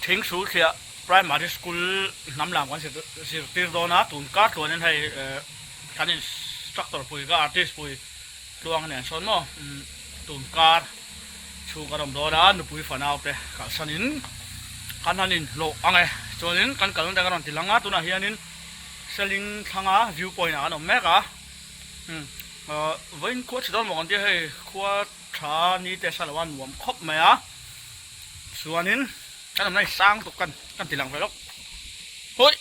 Thingsulthliah Primary School hnam lam kan zirtir dawn a, tun kar tluanin hei kan instructor pui ka artist pui tluang nen sawn maw tun kar chhung kan awm dawn a, nupui fanau te kalsanin kan han inhlawh ang e. Chuanin kan kalna te kan rawn ti lang a, tunah hianin Seling thlanga view point ah kan awm mek a, vawiin khua chhe dawn maw kan tia hei khua tha ni te sa lo a nuam khawp mai a chuanin kan awmna hi sang tuk kan kan ti lang ve lawk hawi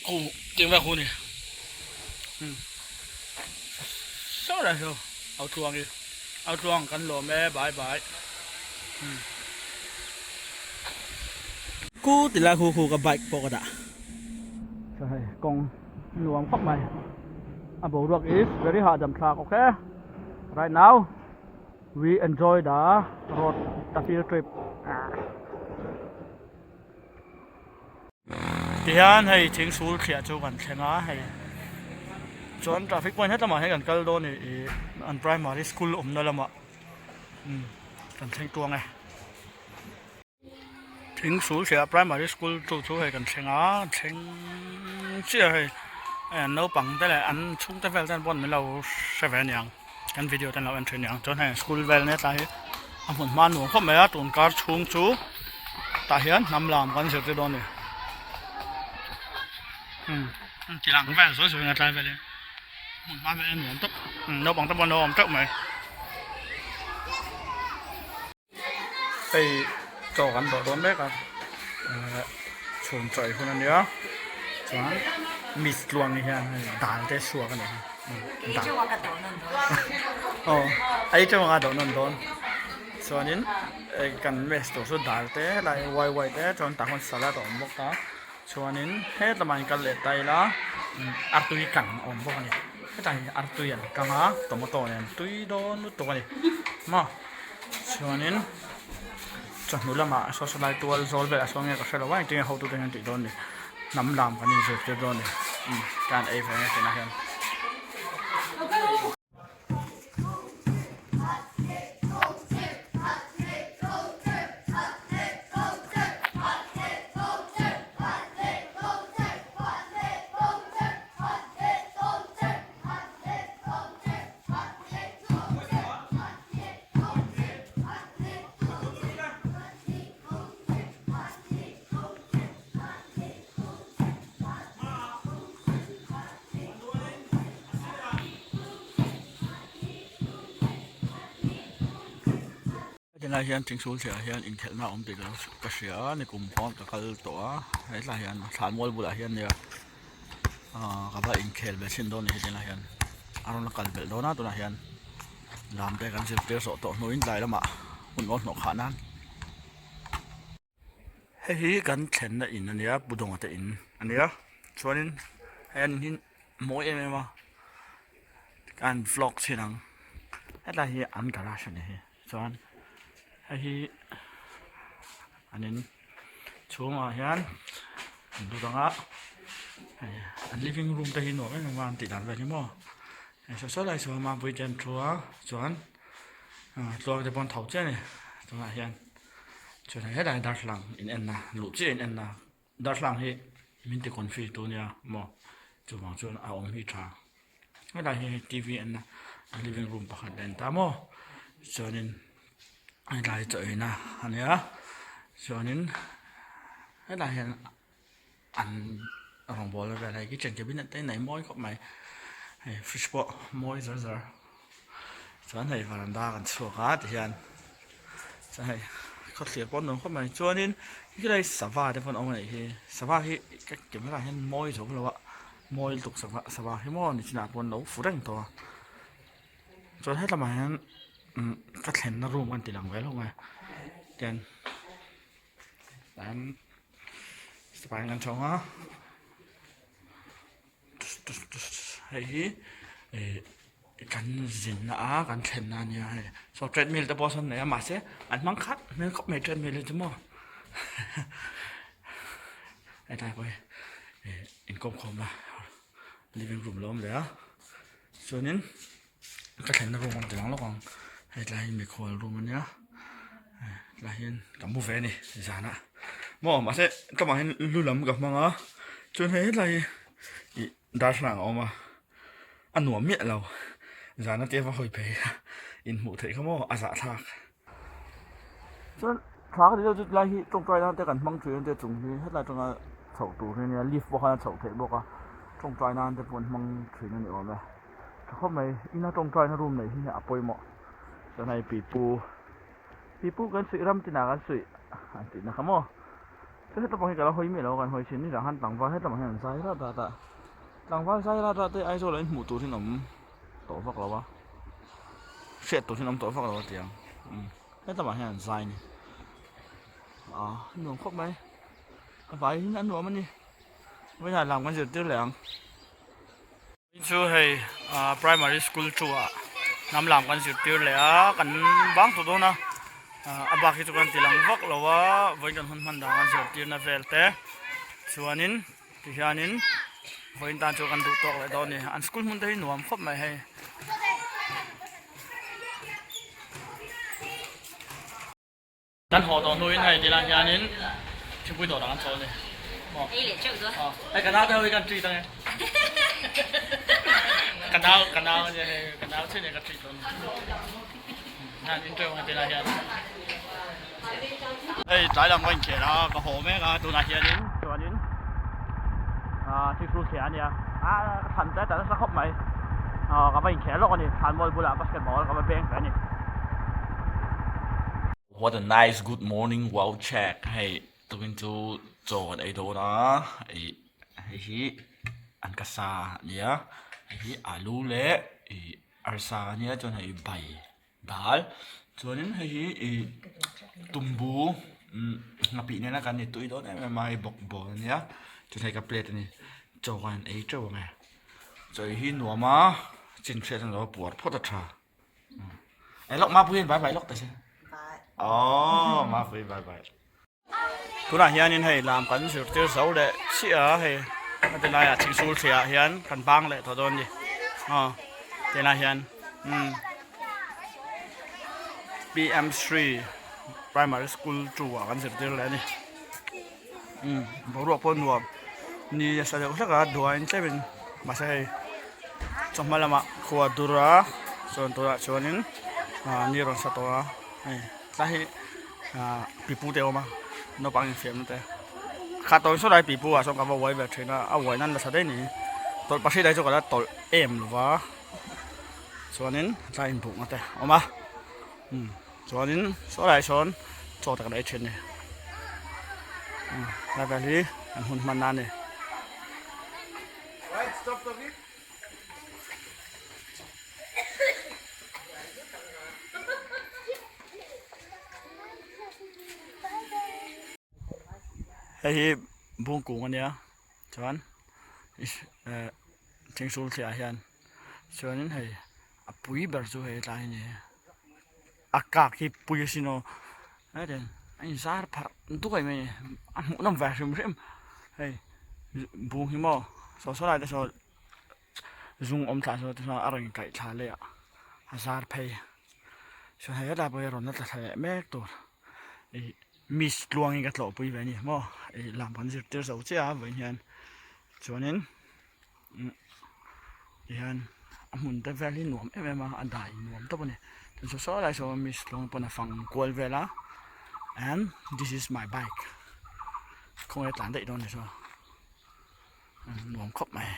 khu tih vel khu ni umm saw lai saw au tluang hi au tluang kan lawm e bye bye umm khu ti lai khu khu ka bike pawh ka dah saw hei kawng nuam khawp mai a boruak is very hahdam thlak okay. Right now we enjoy the road the field trip. Tihian hei thing sul thliah chu kan thleng a hei chuan traffic point hetlama hian kan kal dawn ih an primary school awmna lamah umm kan thleng tuang e. Thing sul thliah primary school chu chu hei kan thleng a thleng chiah hei an naupang te leh an chhungte vel ten pawn min lo hre ve aniang kan video te an lo en thin aniang chuan hei school vel nia tlai hi a hmun hma nuam khawp mai a tun kar chhung chu tah hian hnam lam kan zirtir dawn a ni umm ti lang vel sawi sawi in a tlai vel hi hmun hma vel a nuam tawp naupang te pawh an lo awm teuh mai. Hei chaw kan dawh dawn mek a chhum chaw ei hun a nia chuan miss tluang hian hei dal te suak a ni dal aw ei teuh anga dawh nawn dawn chuanin kan mess tur chu dal te helai wai wai te chuan tah khuan salad a awm bawk a chuanin hetlama in kal leh ta ila artui kan a awm bawk a ni hetah hian artui an kang a tomato nen tui dawn lutuk a ni maw. Chuanin chawhnu lamah saw saw lai tual zawl velah sawn nge ka hre lo a engtin nge hotute hian tih dawn ni hnam lam kan inzirtir dawn ni umm ka han ei ve ang e tunah hian. Helai hian thingsul thliah ah hian inkhelhna a awm tih ka hria a ni kum khawn ka kal tawh a hetlai hian thlanmual bulah hian nia ahh ka va inkhel ve chhin dawn a ni hetlai hian a rawn la kal belh dawn a tunah hian. Lam te kan zirtir zawh tawh hnuin tlai lamah hun awl hnawh khah nan hei hi kan thlenna in a nia Pu Dawnga te in a nia chuanin hei an in hi mawi em em a an vlog chhin ang hetlai hi an garage a ni hi chuan hei hi an in chhungah hian an lut ang a hei an living room te hi nuam em em a an tih dan vel hi maw. Hei saw saw lai sawn mapui te an thu a chuan tluang te pawh an tho chiah a ni tunah hian chuan hei helai darthlalang in en na luh chiah in en na darthlalang hi min ti confi tu nia maw chuvang chuan a awm hi tha helai hi t v en na living room pakhat a en ta maw chuanin helai chaw ei na a nia chuanin helai hian. An rawngbâwl vel hei kitchen cabinet te nei mawi khawp mai hei fridge pawh mawi zar zar chuan hei varanda kan chhuak a tihian chuan hei khawthlir pawh a nuam khawp mai chuanin khilai sava te pawh an awm a nih hi sava hi ka camera ah hian mawi zo lo a mawi lutuk sava sava hi maw nichinah pawh an lo fu reng tawh a chuan hetlama hian ka thlenna room an ti lang ve hlauh mai tian. An sipai an chhawng a hei hi ih kan zinna a kan thlenna a nia hei saw treadmill te pawh sawn nei a mahse an hmang khat hmel khawp mai treadmill hi chu maw hetlai pawh hi ih inkawm khawmna living room lo awm leh a chuanin. Ka thlenna room ang ti lang lawk ang hei tlai hi mikhual room a nia tlai hian ka mu ve a ni zanah. Maw mahse tlawmah hian lu lam ka hmang a chuan hei hetlai hi ih darthlalang a awm a a nuam miah lo zan atia va hawi phei kha inhmuh theih kha maw a zahthlak. Chuan thla ka ti deuh chu tilai hi tawngtai nan te kan hmang thin a te chung hi hetlai atanga chhoh tur hi a nia lift pawh khan a chhoh theih bawk a tawngtai nan te pawh an hmang thin a ni awm e tha khawp mai ina tawngtai na room nei hi a pawimawh chuan hei pipu. Pipu kan suih ram tinah kan suih an tih na kha maw? Chu heta pawh hi ka la hawi miah lo kan hawi thin ni zah khan tlangval heta mah hian an zai rat rat a, tlangval zai rat rat te Aizawl ah in hmuh tur hi an awm tawh vak lo a, hriat tur hi an awm tawh vak lo a tiang umm heta mah hian an zai a ni ah a nuam khawp mai a vai hi a nuam a ni vawiinah lam kan zirtir leh ang. Chu hei ah primary school two ah hnam lam kan zirtir leh a kan bang tawh dawn a ah a bak hi chu kan ti lang vak lo a vawiin kan hun hman dan an zirtirna vel te chuanin tihianin vawiin tan chu kan duh tawk leh dawn a ni an school hmun te hi nuam khawp mai hei. Kan haw tawh hnuin hei tilai hianin thingpui dawr ah kan chawl a ni. Maw? Ei leh teuh dawn. Aw, hei ka nau te ho hi kan treat ange. Ka nau, ka nau ania hei, ka nau chiah nia ka treat dawn. Hian in teuh ang tilai hian. Hei tlai lam ka inkhel a, ka haw mek a tunah hianin chuanin ah thingpui thliah ania. Ah ka thlan te ta nasa khawp mai. Aw ka va inkhel lawk a ni, thlanmual bulah basketball ka va beng ve a ni. What a nice good morning wow check hei tukin chu chaw kan ei dawn a ih hei hi an ka sa ania hei hi alu leh ih arsa ania chuan hei bai dal chuanin hei hi ih tumbu nghapih nena kan ni tui dawn em em a hei bawkbawn ania chuan hei ka plate ani chaw kan ei teuh ang e chaw ei hi nuam a chin hriat a lo puar phawt a tha. Ai lok ma pui bye bye lok ta se. Oh ma pui bye bye. Tunah hianin hei lam kan zirtir zo leh chiah a hei a ti laiah thingsul thliah hian kan bang leh tawh dawn a ni. Aw tilai hian umm PM3 Primary School 2 ah kan zirtir leh a ni. Umm boruak pawh nuam ni a sa deuh hlek a duain tlemin mahse hei chawhma lamah khua dur a chuan tunah chuanin ah ni rawn sa tawh a hei tlai hi ah pipu te a awm a naupang infiamna te kha tawn saw lai pipu ah sawn ka va uai ve thin a a uai nan nasa daih a ni tawlh pahnih lai chu ka la tawlh em lo va chuanin tlai inbukna te a awm a umm. Chuanin saw lai sawn chaw tak an ei thin a ni. Lai vel hi an hun hman na a ni. Hei hi bungkung a nia chuan thingsul thliah hian chuanin hei a pui ber chu hei tlai a ni. A kak hi pui asin aw hetiang a inzar pharh duai mai a ni a hmuhnawm ve hrim hrim hei bung hi maw saw saw lai te saw zung awm thla saw te sawn a rawn kaih thla leh a a zar phei chuan hei hetlai pawh hi a rawn la tla thla leh mek tur ih miss tluangin ka tlawhpui ve a ni maw ih lam kan zirtir zo chiah a vawiin hian chuanin. Tihian a hmun te vel hi nuam em em a a dai nuam tawp a ni chuan saw saw lai saw miss tlawng pawn a fang kual vel a and this is my bike khawnge tlan daih dawn ni saw nuam khawp mai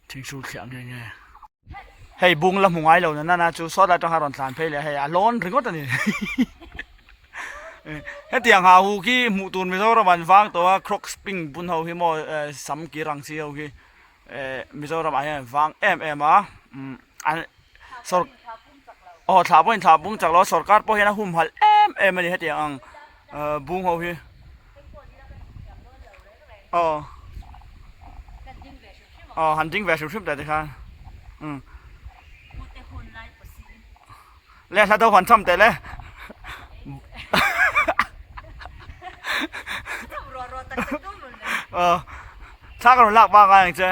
thingsul thliah nge nge hei bung la hmu ngai lo na nana chu saw lai atanga rawn tlan phei leh hei a lawn ringawt a ni. Hetiang ha hu khi hmuh tur Mizoram an vang tawh a crocs pink bun ho hi maw sam kir ang chi ho khi Mizoram ah hian an vang em em a umm an sawr aw thlah pawhin thlah bung chak lo a sawrkar pawh hian a humhalh em em a ni hetiang ang bung ho hi aw aw han ding ve hrim hrim teh tikhan umm. Le hla do han cham teh le. Ờ thla ka rawn lak bak a ang che.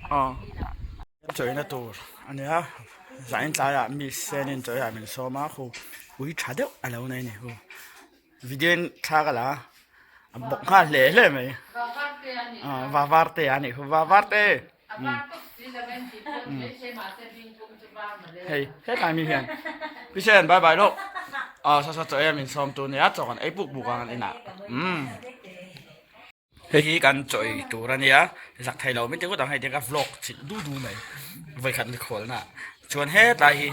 Ờ chawina tur a nia zanin tlaiah miss sen in chawia min sawm a khu ui tha deuh a lo nei a ni khu. Video in thla ka la a, a bawk nghal hle hle mai. Va var te a nih khu, va var te. Hei hetlai mi hian Pichen bye bye lawk. Aw sa sa chaw em in sawm tur nia chaw kan ei buk buk ang an inah. Umm. Hei hi kan chaw ei tur a nia, zak thei lo mai te ngawt ang hei te ka vlog chilh du du mai vawikhat mikhual na chuan hetlai hi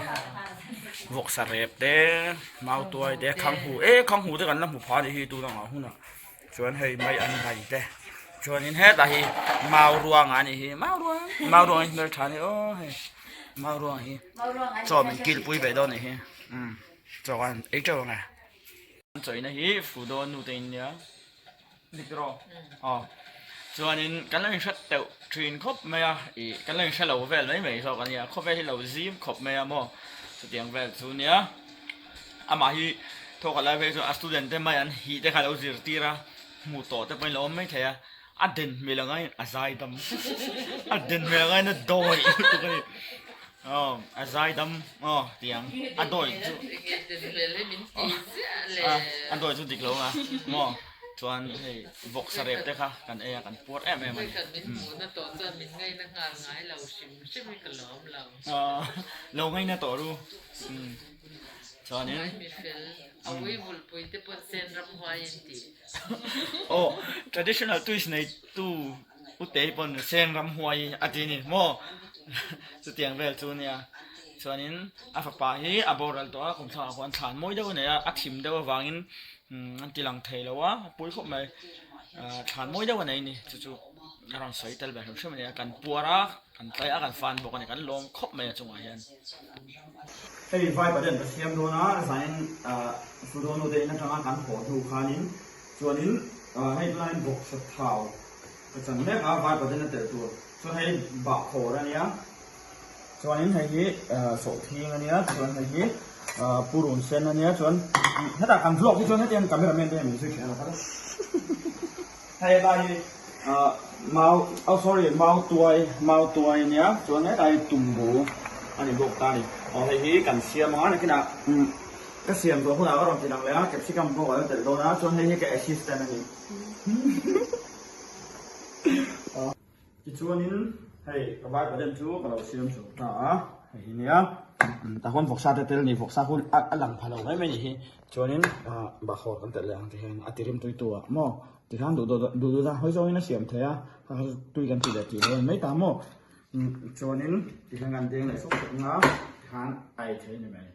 vawksa rep te mau tuai te khanghu e khanghu te kan la hmu pha a nih hi tun angah hunah chuan hei mai an bai te chuanin hetlai hi mau ruang a nih hi mau ruang mau ruang hi hmeltha a ni aw hei mau ruang hi chaw min kilpui ve dawn a nih hi umm chaw kan ei teuh ang e. An chawina hi Fudo nu te in nia dik rawh aw chuanin kan lo inhre teuh thin khawp mai a ih kan lo inhre lo vel mai mai zawk a nia khawvel hi lo zim khawp mai a maw chutiang vel chu nia amah hi thawk a lai phei chuan a student te mai an hih te kha a lo zirtir a hmuh tawh te pawhin a lo awm mai thei a a den hmel ang aiin a zai dam a den hmel ang aiin a dawi lutuk a ni. Aw a zai dam aw tiang a dawi chu a dawi chu dik lo a maw chuan hei vawksa rep te kha kan ei a kan puar em em a ni lo ngaina tawh ru chuanin aw traditional twist nei tu. Utei pawn seng ramhuai a ti ni maw chutiang vel chu nia chuanin a fapa hi a boral tawh a kum thlangah khuan thlan mawi deuh a nei a a thim deuh avangin an ti lang thei lo a a pui khawp mai ahh thlan mawi deuh a nei a ni chu chu a rawn sawi tel ve hrim hrim a ni a kan puar a kan tlai a kan fan bawk a ni kan lawm khawp mai a chungah hian. Hei vai paten ka siam dawn a zanin ahh Sudaw nu te in atanga kan haw hnu khanin chuanin hei tunah hian bawksa thau ka chan mek a vai paten a telh tur chuan hei bahkhawr a nia chuanin hei hi sawhthing a nia chuan hei hi purun sen a nia chuan hetah kan vlog hi chuan hetiang camera man te hian min zui thin a hei lai hi mau oh sorry mau tuai mau tuai a nia chuan hetlai hi tumbu a ni bawk ta a ni aw hei hi kan siam ang a nakinah ka siam zawh hunah ka rawn ti lang leh a capsicum pawh ka lo telh dawn a chuan hei hi ka assistant a ni. Tichuanin hei ka vai paden chu ka lo siam chho ta a hei hi nia tah khuan vawksa te tel ni vawksa hun a lang pha lo mai mai nih hi chuanin bahkhawr kan telh leh ang ti hian a ti rim tui tu ah maw tikhan duh duh duh duh dan hawi zawngin a siam thei a kha kha tui kan ti leh tih lo a ni mai ta maw chuanin tikhan kan deng leh sawk sawk ang a tikhan a ei thei a ni mai.